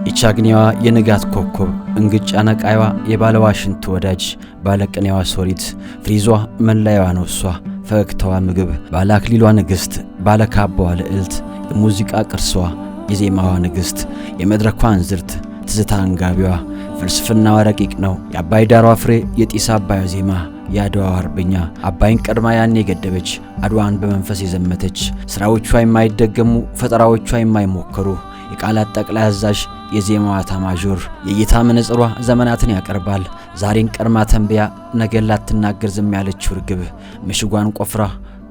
የቻግኔዋ የንጋት ኮከብ፣ እንግጫ ነቃይዋ፣ የባለዋሽንት ወዳጅ፣ ባለቅኔዋ ሶሪት፣ ፍሪዟ መላያዋ ነው እሷ፣ ፈገግታዋ ምግብ፣ ባለ አክሊሏ ንግሥት፣ ባለ ካባዋ ልዕልት፣ የሙዚቃ ቅርሷ፣ የዜማዋ ንግሥት፣ የመድረኳ እንዝርት፣ ትዝታ አንጋቢዋ፣ ፍልስፍናዋ ረቂቅ ነው። የአባይ ዳሯ ፍሬ፣ የጢስ አባዩ ዜማ፣ የአድዋው አርበኛ፣ አባይን ቀድማ ያኔ የገደበች፣ አድዋን በመንፈስ የዘመተች፣ ስራዎቿ የማይደገሙ፣ ፈጠራዎቿ የማይሞከሩ፣ የቃላት ጠቅላይ አዛዥ፣ የዜማዋ ታማዦር፣ የእይታ መነጽሯ ዘመናትን ያቀርባል። ዛሬን ቀድማ ተንብያ ነገን ላትናገር ዝም ያለችው እርግብ ምሽጓን ቆፍራ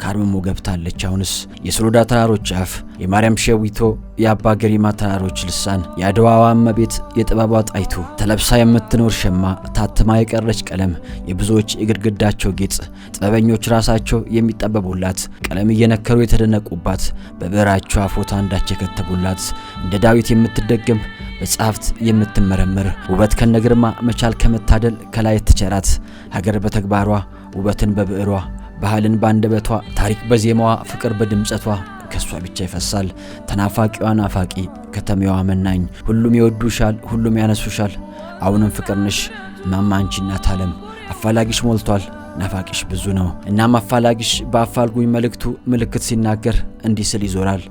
ካርምሞ ገብታለች። አሁንስ የሶሎዳ ተራሮች አፍ፣ የማርያም ሸዊቶ፣ የአባ ገሪማ ተራሮች ልሳን፣ የአድዋዋ እመቤት፣ የጥበቧ ጣይቱ፣ ተለብሳ የምትኖር ሸማ፣ ታትማ የቀረች ቀለም፣ የብዙዎች የግድግዳቸው ጌጥ፣ ጥበበኞች ራሳቸው የሚጠበቡላት፣ ቀለም እየነከሩ የተደነቁባት፣ በብዕራቸው አፎታ አንዳች የከተቡላት፣ እንደ ዳዊት የምትደገም፣ በጸሐፍት የምትመረምር፣ ውበት ከነግርማ መቻል ከመታደል ከላይ ትቸራት ሀገር በተግባሯ፣ ውበትን በብዕሯ፣ ባህልን ባንደበቷ፣ ታሪክ በዜማዋ፣ ፍቅር በድምጸቷ ከሷ ብቻ ይፈሳል። ተናፋቂዋ ናፋቂ፣ ከተሜዋ መናኝ፣ ሁሉም ይወዱሻል፣ ሁሉም ያነሱሻል። አሁንም ፍቅር ነሽ እማማ አንቺ እናት ዓለም። አፋላጊሽ ሞልቷል፣ ናፋቂሽ ብዙ ነው። እናም አፋላጊሽ በአፋልጉኝ መልእክቱ ምልክት ሲናገር እንዲህ ስል ይዞራል።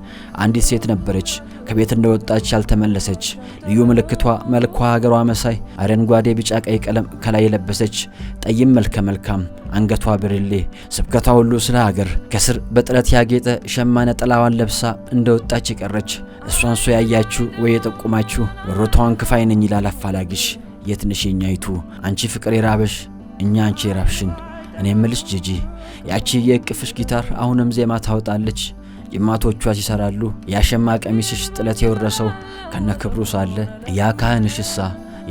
አንዲት ሴት ነበረች፣ ከቤት እንደወጣች ያልተመለሰች። ልዩ ምልክቷ መልኳ ሀገሯ መሳይ፣ አረንጓዴ፣ ቢጫ፣ ቀይ ቀለም ከላይ የለበሰች፣ ጠይም መልከ መልካም፣ አንገቷ ብርሌ፣ ስብከቷ ሁሉ ስለ ሀገር፣ ከስር በጥለት ያጌጠ ሸማ ነጠላዋን ለብሳ እንደወጣች የቀረች። እሷን ሰው ያያችሁ ወይ የጠቁማችሁ ወሮታዋን ክፋይ ነኝ ይላል አፋላጊሽ። የት ነሽ የኛይቱ አንቺ ፍቅር የራበሽ፣ እኛ አንቺ የራብሽን? እኔ ምልሽ ጂጂ፣ ያቺ የእቅፍሽ ጊታር አሁንም ዜማ ታወጣለች? ጅማቶቿ ሲሰራሉ፣ ያሸማ ቀሚስሽ ጥለት የወረሰው ከነ ክብሩ ሳለ፣ ያ ካህንሽሳ፣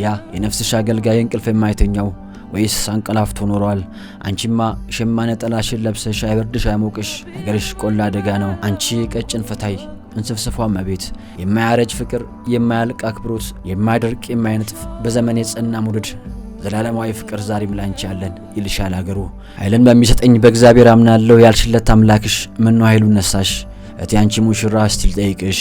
ያ የነፍስሽ አገልጋይ እንቅልፍ የማይተኛው ወይስ አንቀላፍቶ ኖሯል? አንቺማ ሸማ ነጠላሽን ለብሰሽ አይበርድሽ አይሞቅሽ፣ ነገርሽ ቆላ አደጋ ነው። አንቺ ቀጭን ፈታይ እንስፍስፏ እመቤት፣ የማያረጅ ፍቅር፣ የማያልቅ አክብሮት፣ የማይደርቅ የማይነጥፍ በዘመን የጸና መውደድ፣ ዘላለማዊ ፍቅር ዛሬም ላንቺ ያለን ይልሻል አገሩ። ኃይልን በሚሰጠኝ በእግዚአብሔር አምናለሁ ያልሽለት አምላክሽ ምነው ኃይሉን ነሳሽ? እቴ አንቺ ሙሽራ እስቲ ልጠይቅሽ፣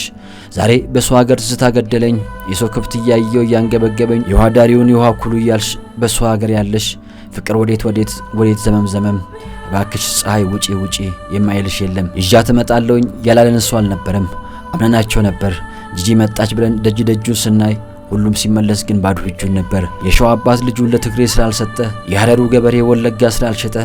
ዛሬ በሰው ሀገር ትዝታ ገደለኝ፣ የሰው ከብት እያየው እያንገበገበኝ፣ የውሃ ዳሪውን የውሃ ኩሉ እያልሽ በሰው ሀገር ያለሽ ፍቅር ወዴት ወዴት ወዴት ዘመም ዘመም፣ እባክሽ ፀሐይ ውጪ ውጪ የማይልሽ የለም። ይዣት እመጣለሁኝ ያላለን ሰው አልነበረም። አምነናቸው ነበር። ጂጂ መጣች ብለን ደጅ ደጁን ስናይ ሁሉም ሲመለስ ግን ባዶ እጁን ነበር። የሸዋ አባት ልጁን ለትግሬ ስላልሰጠ፣ የሀረሩ ገበሬ ወለጋ ስላልሸጠ፣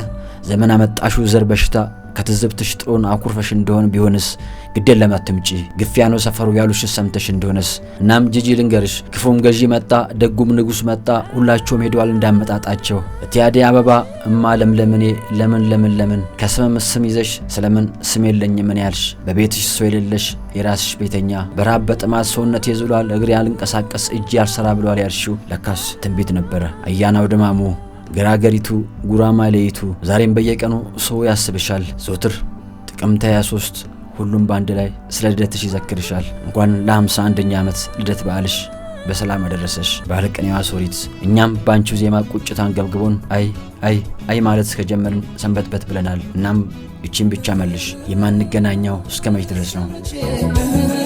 ዘመን አመጣሹ ዘር በሽታ ከትዝብትሽ ጥሎን አኩርፈሽ እንደሆን ቢሆንስ፣ ግዴለም አትምጪ፣ ግፊያ ነው ሰፈሩ ያሉሽ ሰምተሽ እንደሆነስ? እናም ጂጂ ልንገርሽ፣ ክፉም ገዢ መጣ፣ ደጉም ንጉሥ መጣ፣ ሁላቸውም ሄደዋል እንዳመጣጣቸው። እቴ አደይ አበባ፣ እማ ለምለምኔ፣ ለምን ለምን ለምን ከስምም ስም ይዘሽ ስለምን ስም የለኝም ምን ያልሽ፣ በቤትሽ ሰው የሌለሽ የራስሽ ቤተኛ፣ በራብ በጥማት ሰውነቴ ዝሏል፣ እግሬ አልንቀሳቀስ እጄ አልሰራ ብሏል ያልሽው ለካስ ትንቢት ነበረ። አያናው ድማሙ፣ ገራገሪቱ፣ ጉራማይሌይቱ፣ ዛሬም በየቀኑ ሰው ያስብሻል። ዘወትር ጥቅምት 23 ሁሉም በአንድ ላይ ስለ ልደትሽ ይዘክርሻል። እንኳን ለ51ኛ ዓመት ልደት በዓልሽ በሰላም አደረሰሽ ባለቅኔዋ ሶሪት። እኛም በአንቺው ዜማ ቁጭት አንገብግቦን አይ አይ አይ ማለት እስከጀመርን ሰንበትበት ብለናል። እናም ይቺን ብቻ መልሽ፣ የማንገናኘው እስከ መች ድረስ ነው?